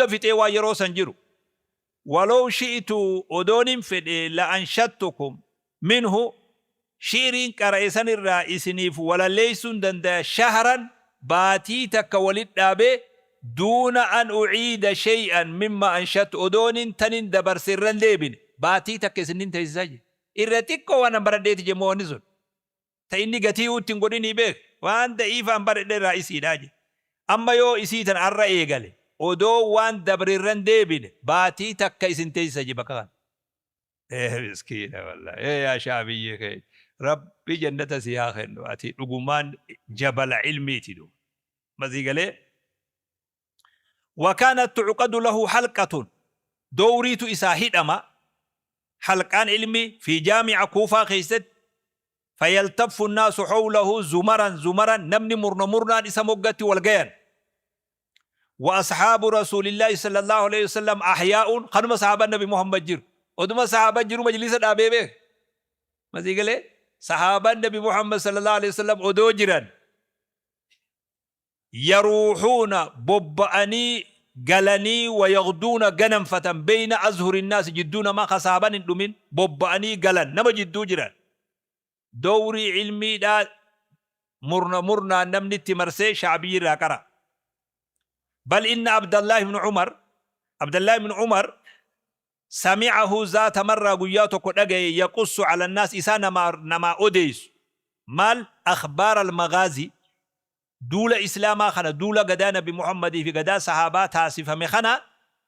Hunda fixee waan yeroo san jiru. Walaw shi'tu odoonin fedhe la anshattukum minhu shi'riin qara'e san irraa isiniif walalleessuun dandaya shahran baatii takka walitti dhaabee duuna an uciida shay'an mimma anshattu odoonin tanin dabarse irra hin deebine baatii takka isinin teessisa je. Irra xiqqoo waan an baradheeti je moo wanni sun. Ta inni gatiiyuu itti hin godhinii beek waan da'iifa an baradhe irraa isiidha je. Amma yoo isii tana arra eegale odoo waan dabre irra hin deebine baatii takka isin teessisa je bakka kana. Ee miskiina wallahi ee yaa shaabiyyii keenya rabbi jannata sii haa kennu ati dhugumaan jabala ilmiiti du masii galee wakaanat tucqadu lahu halqatun dowriitu isaa hidhama halqaan ilmii fi jaamica kuufaa keessatti fayaltaffu nnaasu hawlahu zumaran zumaran namni murna murnaan isa moggatti wal gayan Wa ashaabu rasuulillaahi sallallaahu aleyhi wasallam ahyaa'uun kanuma sahaabaan nabi Muhammad jiru. Oduma sahaabaan jiru majlisa dhaabee beek. Masii galee sahaabaan nabi Muhammad sallallaahu aleyhi wasallam odoo jiran yaruuhuuna bobba'anii galanii wa yagduuna ganamfatan beyna azhuri naasi jidduu namaa ka sahaabaan hin dhumin bobba'anii galan nama jidduu jiran. Dowrii ilmiidhaa murna murnaan namni itti marsee sha'biyyi irraa qara'a. Bal inna Abdallaah ibn Umar, Abdallaah ibn Umar, sami'ahu zaata marraa guyyaa tokko dhagaye yaqussu ala nnaas isaa namaa namaa odeessu. Maal? Akhbaara al-maghaazii, duula Islaamaa kana, duula gadaa Nabi Muhammadii fi gadaa sahaabaa taasifame kana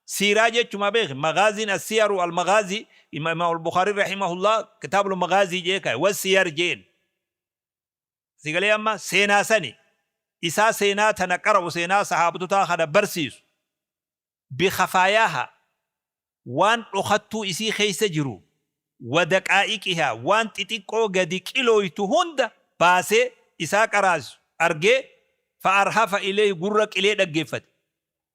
siiraa jechuma beeki. Maghaaziin as-siyaru al-maghaazii, Imaam al-Bukhaariin rahimahullah kitaabul maghaazii jee kaa'e, was-siyar jeen. Si galee amma seenaa sani isaa seenaa tana qara'u seenaa sahaabtotaa kana barsiisu bikhafaayaaha waan dhokattuu isii keessa jiru wa daqaa'iqihaa waan xixiqqoo gadi qilooytu hunda baasee isaa qaraasisu argee fa arhafa ilayhi gurra qilee dhaggeeffate.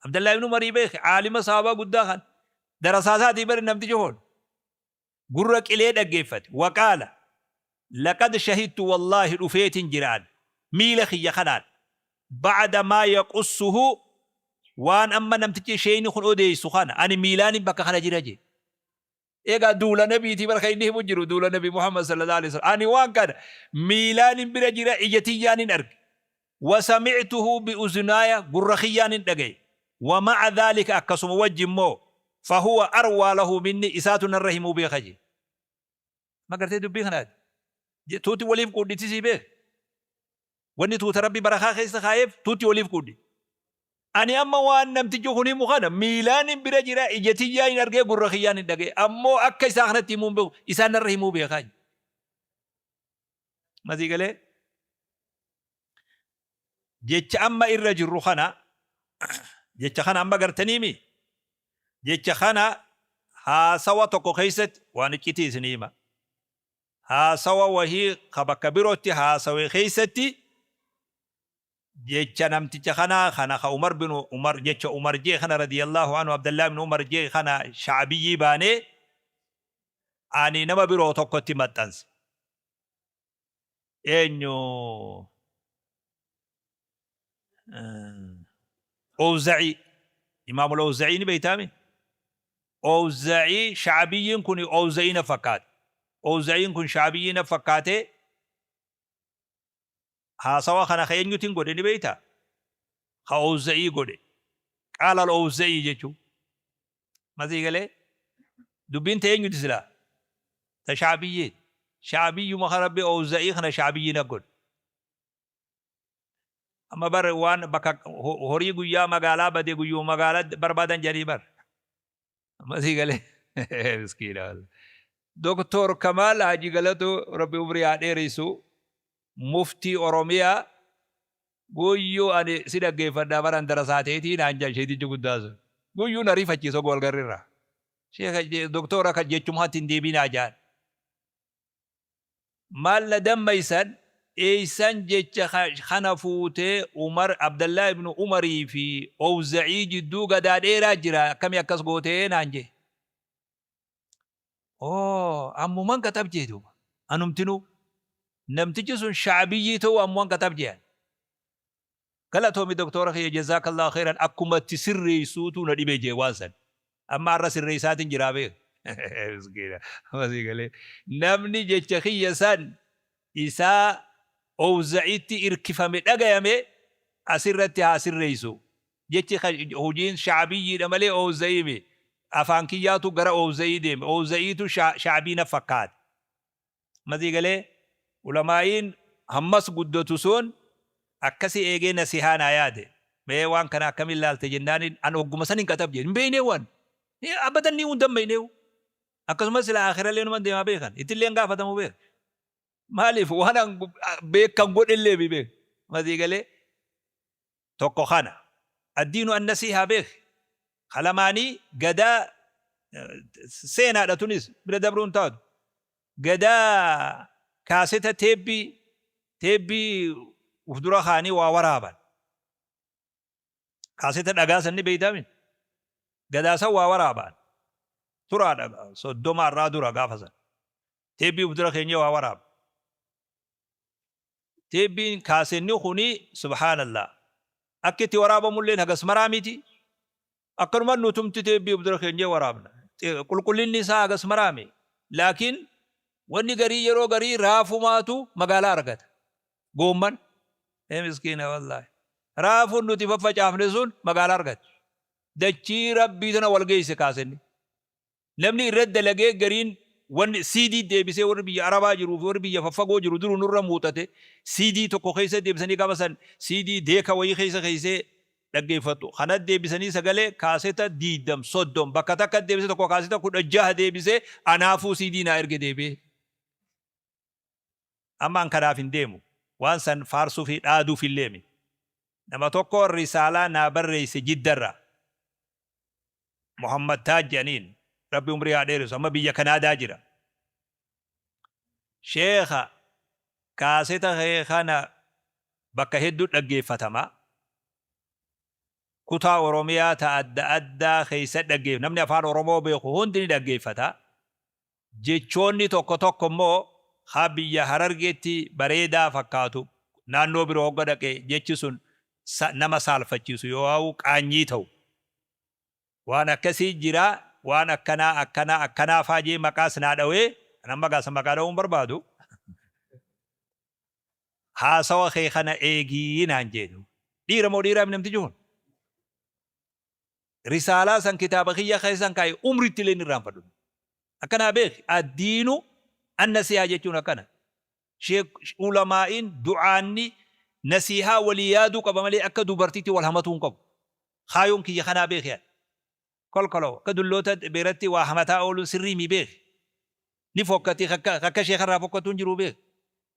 Abdallah ibn Umarii beeki aalima sahaabaa guddaa kan darasaa isaatii bari namtichi kun. Gurra qilee dhaggeeffate. Waqaala, Laqad shahidtu wallaahi dhufeetin jira an, miila kiyya kanaan, ba'da maa yaqussuhu waan amma namtichi sheeyni kun odeessu kana ani miilaanin bakka kana jira jee. Egaa duula nabiitii bar kan inni himu jiru duula nabi Muhammad sallallahu alaihi wasallam. Ani waan kana miilaanin bira jira ija tiyyaanin arge. Wa sami'tuhu bi uzunaaya gurra kiyyaanin dhagaye. Wa ma'a dhaalika akkasuma wajji immoo fahuwa arwaa lahu minni isaatu narra himuu beeka jee. Ma gartee dubbii kana ati? Tuuti waliif quudhiti sii beek. Wanni tuuta Rabbi barakaa keessa kaayeef tuuti waliif quudhi. Ani amma waan namtichi kun himu kana miilaanin bira jira ija tiyyaan hin argee gurra kiyyaan hin dhaga'e ammoo akka isaa kanatti himuu hin beeku isaan narra himuu beekaa. Masii galee? Jecha amma irra jirru kana jecha kana amma gartaniimi jecha kana haasawa tokko keessatti waan iccitii isinii hima. Haasawa wahii ka bakka birootti haasawe keessatti jecha namticha kanaa kana ka Umar bin Umar jecha Umar jee kana radiyallahu anhu Abdallah ibn Umar jee kana sha'abiyyii baanee ani nama biroo tokkotti maxxanse. Eenyu Owza'ii Imaamul Owza'ii ni beeytaami Owza'ii sha'abiyyiin kun Owza'ii na fakkaate Owza'iin kun sha'abiyyii na fakkaate haasawa kana ka eenyutiin godhe ni beeyta ka Owza'ii godhe qaala al Owza'ii jechuu Masii galee dubbiin ta eenyuti silaa ta sha'abiyyiiti sha'abiyyuma kan rabbi owza'ii kana sha'abiyyi na godhe amma bar waan bakka horii guyyaa magaalaa bade guyyuma magaalaa barbaadan jedhanii bar masii galee miskiina Doktor Kamaal Haji Galatu rabbi umrii haa dheeressu muftii Oromiyaa Guyyuu ani si dhaggeeffadha bar an darasaa teetii naan jedhan sheeytichi guddaa sun. Guyyuu na rifachiisa oguu walgarre irraa. Sheekha doktoora kan jechuma kanatti hin deebiinaa jedhan. Maal na dammaysan eeysan jecha kana fuutee Umar Abdallah ibn Umarii fi Owza'ii jidduu gadaa dheeraa jira akkamii akkas gootee naan jee. Oo ammuman katab jee duuba anumtinuu namtichi sun sha'abiyyii ta'uu ammuman katab jean. Galatoomi doktoora kiyya, jazaakallahu khayran, akkuma itti sirreessuutu na dhibe jee waan san. Amma har'a sirreessaatiin jiraa beek. Miskiina. Amma sii galee. Namni jecha kiyya san isaa Owza'itti irkifame dhagayame asirratti haa sirreessu. Jechi hojiin sha'biyyiidha malee Owza'ii mi. Afaan kiyyaatu gara Owza'ii deeme. Owza'iitu sha'bii na fakkaate. Amma sii galee, ulamaa'iin hammas guddatu sun akkasi eegee nasihaa naa yaade. Mee waan kana akkamiin laalte jennaaniin, an hogguma san hin qaxab jee. Hin beeyneewu an. Abadan ni hin dammayneewu. Akkasumas sila aakhirallee numan deemaa beekan. Ittillee hin gaafatamu beeka. Maaliif waan an beekan godhellee mi beeka. Amma sii galee, tokko kana. Addiinu annasiihaa beeki. Ka lamaanii gadaa seenaadha, tunis bira dabruu hin taatu. Gadaa kaaseta teebbii uf dura kaanii waa waraaban. Kaaseta dhagaa san ni beeytaami. Gadaa san waa waraabaan. Turaadha, 30 irraa dura gaafa san. Teebbii uf dura keenyee waa waraaba. Teebbiin kaasenni kuni, subhaanallah, akki itti waraabamulleen hagas maraa miti. Akkanuma nutumti teebbii uf dura keenyee waraabna. Qulqullinni isaa hagas maraa mi. Laakiin wanni garii yeroo garii raafumaatu magaalaa argata. Goomman. Ee miskiina wallaahi. Raafuun nuti faffacaafne sun magaalaa argate. Dachii Rabbii tana wal geesse kaasenni. Namni irra dalagee gariin wanni CD deebisee, warri biyya Arabaa jiruu fi warri biyya faffagoo jiru duruu nurra muuxate, CD tokko keessa deebisanii, gaafa san CD deeka wayii keessa keessee dhaggeeffattu. Kana deebisanii sagalee kaaseta 20, 30 bakka takka deebisee, tokko kaaseta 16 deebisee anaafuu CD naa erge deebi'ee. Amma an kanaaf hin deemu. Waan san faarsuu fi dhaaduuf illee mi. Nama tokko risaalaa naa barreeyse Jiddarraa. Muhammad Taaj jedhaniin. Rabbi umrii haa dheeressu. Amma biyya Kanaadaa jira. Sheekha, kaaseta kee kana bakka hedduu dhaggeeffatama. Kutaa Oromiyaa ta adda addaa keessa dhaggeef, namni afaan Oromoo beeku hundi ni dhaggeeffata. Jechoonni tokko tokko immoo haa biyya Harargeetti bareedaa fakkaatu, naannoo biroo hogga dhaqe jechi sun nama saalfachiisu yoohaa'u qaanyii ta'u. Waan akkasii jira, waan akkanaa akkanaa akkanaa faa jee maqaas naa dhawee, an amma gaa san maqaa dhawuu hin barbaadu. Haasawa kee kana eegii naan jee. Dhiira moo dhiiraa namtichi kun? Risaalaa san kitaaba kiyya keessan kaaye, umritti illee hin irraanfadhu. Akkanaa beeki, addiinu annasihaa jechuun akkana. Sheek ulamaa'iin du'aanni nasihaa walii yaaduu qaba malee akka dubartiitti wal hamatuu hin qabu. Kaayoon kiyya kanaa beeki ani. Kolkoloo akka dulloota biratti waa hamataa ooluun sirrii mi beeki. Ni fokkati, akka sheekarraa fokkatu hin jiru beeki.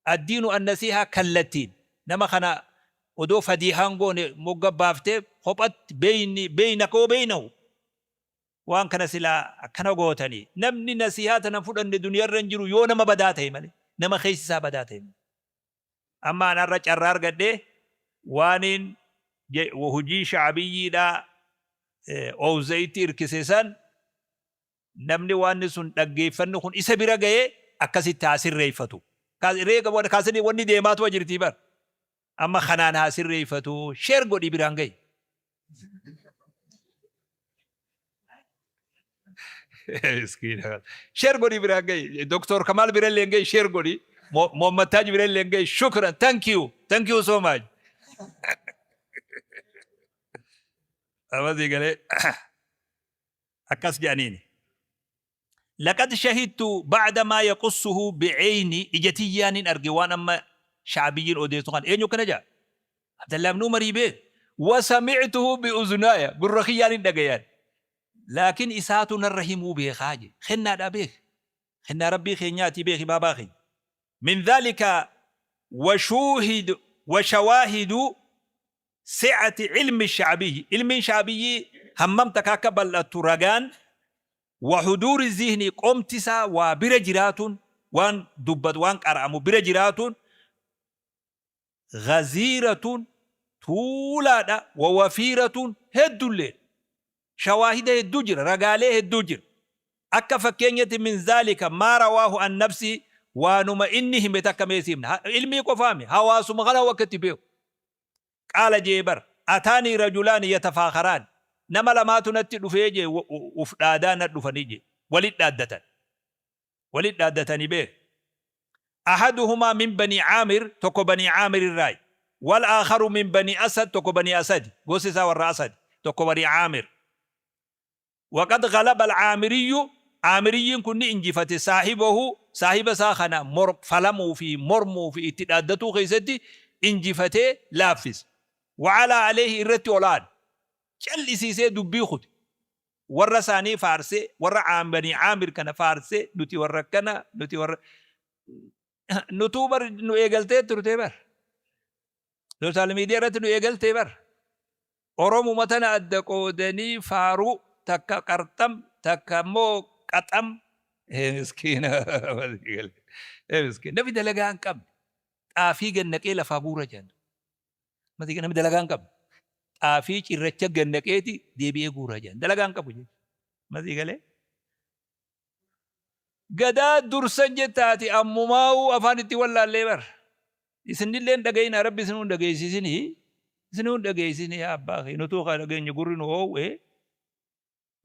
Addiinu annasihaa kallattiin nama kana odoo fadiihaan goone mogga baaftee kophatti beeyni beeynaka wa beeynahu waan kana silaa akkana gootanii, namni nasihaa tana fudhanne duniyarra hin jiru yoo nama badaa ta'e malee, nama keessi isaa badaa ta'e malee. Amma an har'a carraa argadhe waaniin hujii sha'abiyyiidhaa Owza'itti irkise san, namni waanni sun dhaggeeffanni kun isa bira ga'e akkasitti haa sirreeffatu. Kaasanii wanni deemaatuma jirtii bar. Amma kanaan haa sirreeffatu, share godhii biraan ga'i. Miskiina. Share godhii biraan ga'i. Doktor Kamaal bira illee ga'i, share godhii. Mohammad Taaj bira illee ga'i. Shukran. Thank you. Thank you so much. Amasii galee. Akkas jedhaniini. Laqad shahidtu ba'da maa yaqussuhu bi'eyni, ija tiyyaanin arge waan amma sha'biyyiin odeessu kana. Eenyu akkana jedha? Abdallah ibn Umarii beek. Wa sami'tuhu bi'uzunaaya, gurra kiyyaanin dhagayaan. Laakiin isaatu narra himuu beekaa jedhe. Kennaadhaa beek. Kennaa Rabbii keenyaatii beeki baabaa keenya. Min dhaalika wa shawaahidu si'ati ilmi sha'biyyi, ilmiin sha'biyyii hammam takka akka bal'attu ragaan, wa huduuri zihni, qomti isaa waa bira jiraatuun, waan dubbatu waan qara'amu bira jiraatuun, ghaziiratun, tuulaadha, wa wafiiratun, heddulleedha. Shawaahida hedduu jira, ragaalee hedduu jira. Akka fakkeenyatti, min zaalika maa rawaahu an nafsii, waanuma inni hime takka mee siif himna. Ilmii qofaami, hawaasuma kana akka itti beeku. Qaala je'e bar, Ataanii rajulaani yatafaakharaani, nama lamaatu natti dhufee je'e uf dhaadaa na dhufanii je'e, walit dhaaddatan. Walit dhaaddatanii beek. Ahaduhumaa min banii Aamir, tokko banii Aamir irraayi. Wal aakharu min banii Asad, tokko banii Asadi, gosti isaa warra Asadi, tokko banii Aamir. Waqad ghalaba al-Aamiriyyu, Aamiriyyiin kun ni injifate, saahibahu, saahiba isaa kana mor, falamuu fi mormuu fi itti dhaaddatuu keessatti injifatee laaffise. Wa alaa alayhi, irratti ol aane. Cal'isiisee dubbii kute. Warra isaanii faarsee, warra Aam Banii Aamir kana faarsee, nuti warra akkana, nuti warra nutuu bar nu eegaltee turtee bar. Sooshaal miidiyaa irratti nu eegaltee bar. Oromuma tana adda qoodanii faaruu takka qarxam takka immoo qaxam. Ee miskiina ee miskiina namni dalagaa hin qabne xaafii gad naqee lafaa guura jedhan. Namni dalagaa hin qabne xaafii cirracha gad naqeeti deebi'ee guura jedhan dalagaa hin qabu jechuudha. Masii galee. Gadaa dursan jettaati ammumaa'uu afaan itti wallaallee bar. Isinillee hin dhaga'inaa rabbi isinuu hin dhageessisinii. Isinuu hin dhageessisinii yaa abbaa kee nutuu kaa dhageenye gurri nu oowwe.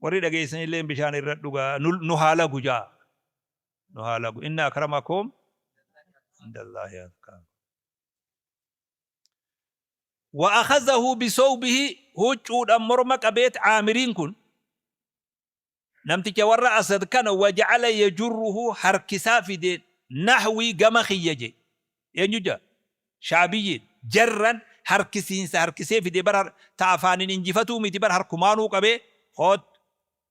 Warri dhageessanillee bishaan irra dhugaa nu haa lagu jaa. Nu haa lagu. Inna akramakum indallaahi atqaakum. Wa akhazahu bisawbihi huccuudhaan morma qabeet Aamiriin kun Namticha warra Asad kana waja'ala yajurruhu harkisaa fide nahwii gama kiyya je. Eenyu ja? Sha'biyyiin. Jarran harkisiinsa harkisee fide bar ta afaanin injifatuu miti bar harkumaanuu qabee koottu.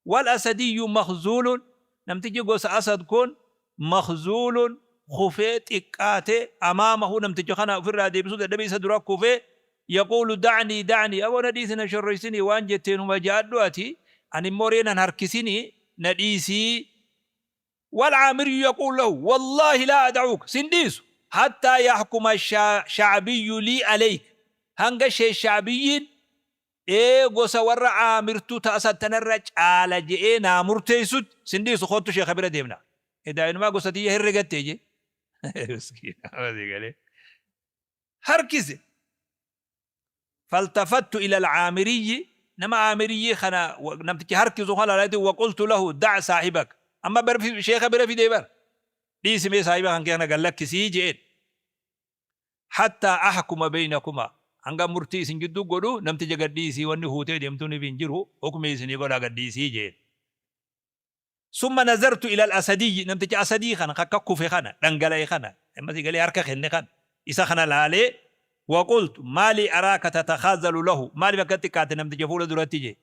Wal asadiyyu makhzuulun namtichi gosa Asad kun makhzuulun kufee xiqqaatee amaamahu namticha kana ufirraa deebisuu dadhabee isa dura kufee Yaquulu da'nii da'nii aboo na dhiisi na shorroysinii waan jette numa ja'adhu ati ani immoo ree nan harkisinii na dhiisii Wal aamiryu yaquulu lahu wallaahi laa ada'uuk sin dhiisu hattaa yahkuma sha'biyyu lii aleyk hanga sheekh sha'biyyiin ee gosa warra aamirtu ta asad tanarra caala je'ee naa murteeysutti sin dhiisu koottu sheekha bira deemna edaa inumaa gosa tiyya herregatte je miskiina galee harkise. Faltafattu ila al-Aamiriyyi, nama Aamiriyyi kana namticha harkisu kana laaleeti waqultu lahu da' saahibak. Amma bar sheekha bira fidee bar. Dhiisi mee saahiba kan kee kana gad lakkisii je'een. Hattaa ahkuma beynakuma. Hanga murtii isin jidduu godhu namticha gad dhiisii wanni huutee deemtuuniif hin jiru hukmii isinii godhaa gad dhiisii je'een. Summa nazartu ilal asadiyyi, namticha asadii kana ka akka kufe kana, dhangala'e kana, amma sii galee harka kenne kana, isa kana laalee, wa qultu, maalii araaka tatakaazalu lahu, maaliif akka xiqqaatte namticha fuula duratti jee.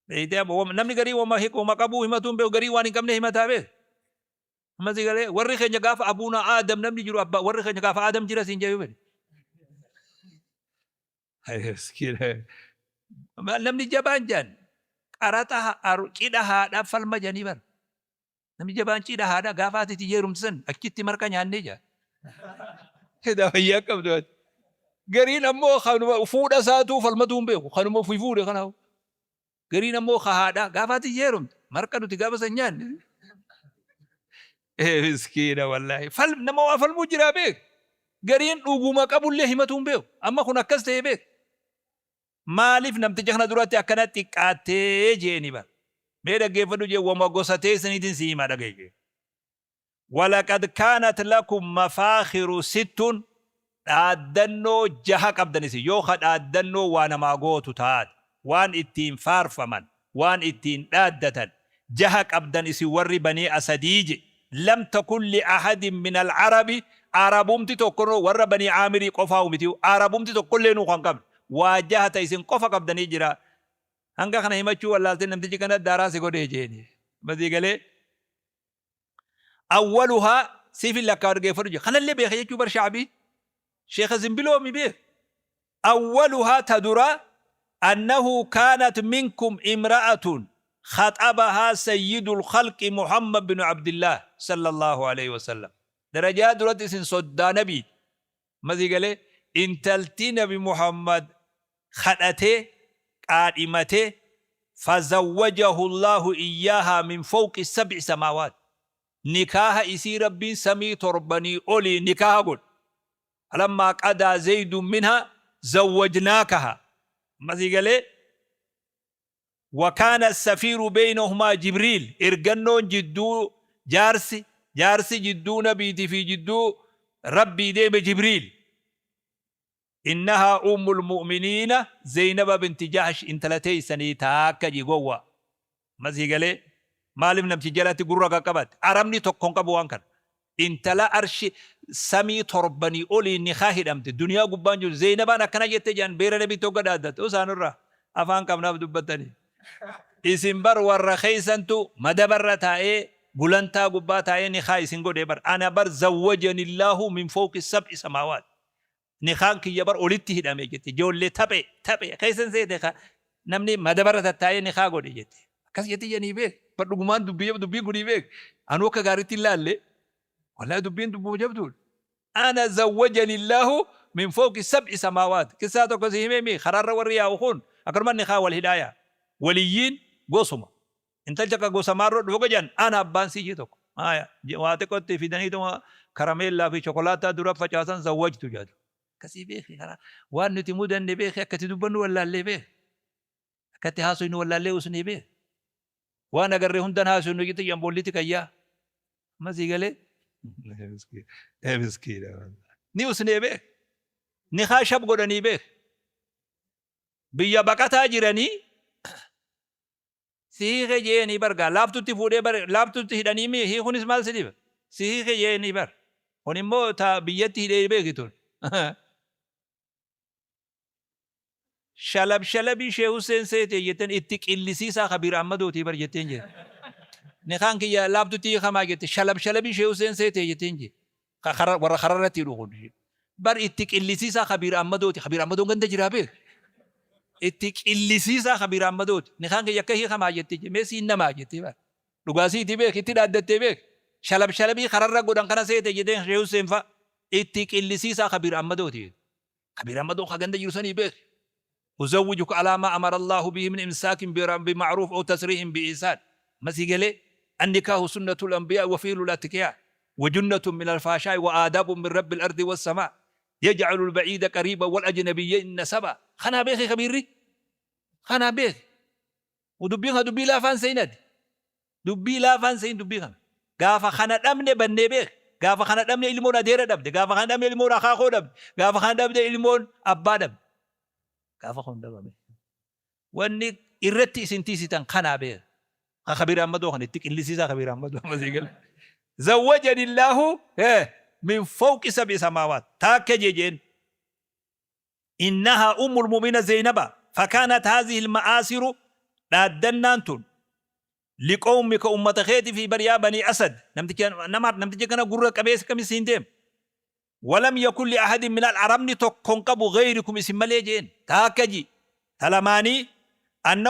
Beeytee amma wama namni garii wama wama qabuu himatuu hin beeku garii waan hin qabne himataa beek. Amma sii galee warri keenya gaafa abuuna Aadam namni jiru abbaa warri keenya gaafa Aadam jira siin jee fedhe. Namni jabaan jaan qaraxa cidha haadhaa falma jedhanii bar. Namni jabaan cidha haadhaa gaafa ati itti heerumte san achitti marqa nyaannee jaa. Edaa fayyaa qabdu ati. Gariin ammoo kanuma fuudha isaatuu falmatuu hin beeku. Kanuma ofii fuudhe kanaaf. Gariin ammoo ka haadhaa gaafa ati heerumte marqa nuti gaafa san nyaanne. Ee miskiina wallaahi. Fal nama waa falmuu jiraa beek. Gariin dhuguma qabullee himatuu hin beeku. Amma kun akkas ta'e beek. Maaliif namticha kana duratti akkana xiqqaattee jeeni bar. Mee dhaggeeffadhu jee wama gosa teessaniitiin si hima dhaga'i jee. Walaqad kaanat lakum mafaakhiru sittun dhaaddannoo jaha qabdan isin yoo ka dhaaddannoo waa namaa gootu taate waan ittiin faarfaman waan ittiin dhaaddatan jaha qabdan isin warri banii asadii je lam takun li ahadin min alcarabi arabumti tokko warra banii aamirii qofaa'u miti arabumti tokkollee nuu kan qabne waa jaha ta isin qofa qabdanii jira hanga kana himachuu wallaaltee namtichi kana daaraa si godhee jeeni masii galee Awwaluhaa siifin lakkaawa dhaggeeffadhu jedhe. Kanallee beeka jechuu bar sha'bii. Sheekha Zimbiloo mi beeka. Awwaluhaa ta duraa annahu kaanat minkum imra'atun khaxabahaa sayyidul khalqi Muhammad binu Abdillaah sallallahu aleyhi wasallam. Darajaa duratti isin soddaa nabiiti. Amma sii galee intalti nabi Muhammad kadhatee qaadhimatee fazawwajahu Allaahu iyyaahaa min fawqi sab'i samaawaat nikaaha isii Rabbiin samii torbanii olii nikaaha godhe falammaa qadaa zaydun minhaa zawwajnaakaha. Amma sii galee? Wa kaana as-safiiru beynahumaa Jibriil, ergannoon jidduu jaarsi, jaarsi jidduu nabiiti fi jidduu Rabbii deeme Jibriil. Innahaa ummul mu'miniina Zeynaba binti Jahsh intala teeysanii taakka ji gowwaa. Amma sii galee? Maalif namticha jalatti gurra qaqqabatte? Arabni tokko hin qabu waan kana. Intala arshi samii torbanii oliin nikaa hidhamte duniyaa gubbaan jirtu Zeynabaan akkana jette jedhan beera nabiitti hogga dhaaddatte usaa nurraa afaan qabnaaf dubbattanii. Isin bar warra keeysantu madabarra taa'ee gulantaa gubbaa taa'ee nikaa isin godhe bar. Ana bar zawwajanillaahu min fowqi sab'i samaawaat. Nikaan kiyya bar olitti hidhame jette ijoollee taphe taphe keessan seete ka namni madabarra tattaa'ee nikaa godhe jette akkas jette jedhanii beek bar dhugumaan dubbii jabdu dubbiin kunii beek anuu akka gaariitti hin laalle wallaahi dubbiin dubbuma jabduudha ana zawwajani illaahu min fawqi sab'i samaawaat qissaa tokko si himee mii karaarra warri yaa'u kun akkanuma nikaa wal hidhaaya waliyyiin gosuma Intalcha ka gosa maarroo dhufu ka jedhan ana abbaan siijii tokko. Haya waa xiqqoo itti fidaniituma karameellaa fi chokolaataa dura facaasan zawwajtu jedhu. Akkasii beeki karaa waan nuti mudanne beeki akka itti dubbannu wallaallee beeki. Akka itti haasoynu wallaallee usnee beeki. Waan agarre hundan haasoynu jette jedhan boolliti kayyaa. Amma sii galee? Miskiina. Ni usnee beeki. Nikaa shab godhanii beeki. Biyya baqataa jiranii Si hiike je'eenii bar gaa laaftutti fuudhee bar laaftutti hidhanii mii hiikunis maal si dhiba si hiike je'eenii bar kun immoo ta biyyatti hidhee beeki tun shalab shalabii shee Husseen seete jetten itti qillisiisaa kabiir Ahmadootii bar jetteen jee nikaan kiyya laaftutti hiikamaa jette shalab shalabii shee Husseen seete jetteen jee warra kararratti hidhu kun bar itti qillisiisaa Kabiir Ahmadooti. Kabiir Ahmadoon ganda jiraa beek. Itti qillisiisaa Kabiir Ahmadooti. Nikaan kiyya akka hiikamaa jette mee siin namaa jettee bar. Dhugaa siiti beek itti dhaaddattee beek. Shalab shalabii kararra godhan kana seete jedheen Shee Husseen fa'a. Itti qillisiisaa Kabiir Ahmadooti. Kabiir Ahmadoon ka ganda jiru sanii beek. Uzawwijuka alaa maa amara Allaahu bihi min imsaakin bima'ruuf aw tasriihin biihsaan. Amma sii galee? Annikaahu sunnatul anbiyaa'i wa fi'lul atqiyaa wa junnatun minal faashaa'i wa aadaabun min rabbil ardi wassamaa yaj'alul ba'iida qariiban wal ajnabiyyayni nasabaa. Kanaa beeki kabiirri. Kanaa beeki. Dubbiin kana dubbii laafaa hin se'in ati. Dubbii laafaa hin se'in dubbii kana. Gaafa kana dhabne bannee beeki. Gaafa kana dhabne ilmoon adeera dhabde. Gaafa kana dhabne ilmoon akaakoo dhabde. Gaafa kana dhabne ilmoon abbaa dhabde. Gaafa kun dhabame. Wanni irratti isin tiisitan kanaa beeka. Ka Kabiir Ahmadoo kana itti qillisiisaa Kabiir Ahmadoo amma sii gale. Zawwajani Illaahu min fawqi sab'i samaawaat. Taakka jee jeen. Innahaa ummul mu'miniina Zeynaba fakaanat haazihil ma'aasiru dhaaddannaan tun liqawmika ummata keetifi bar yaa banii asad namticha nama namticha kana gurra qabeessa akkami siin deema walam yakun li ahadin minal arabni tokko hin qabu gayrikum isin malee jeen taakka ji ta lamaanii annahu.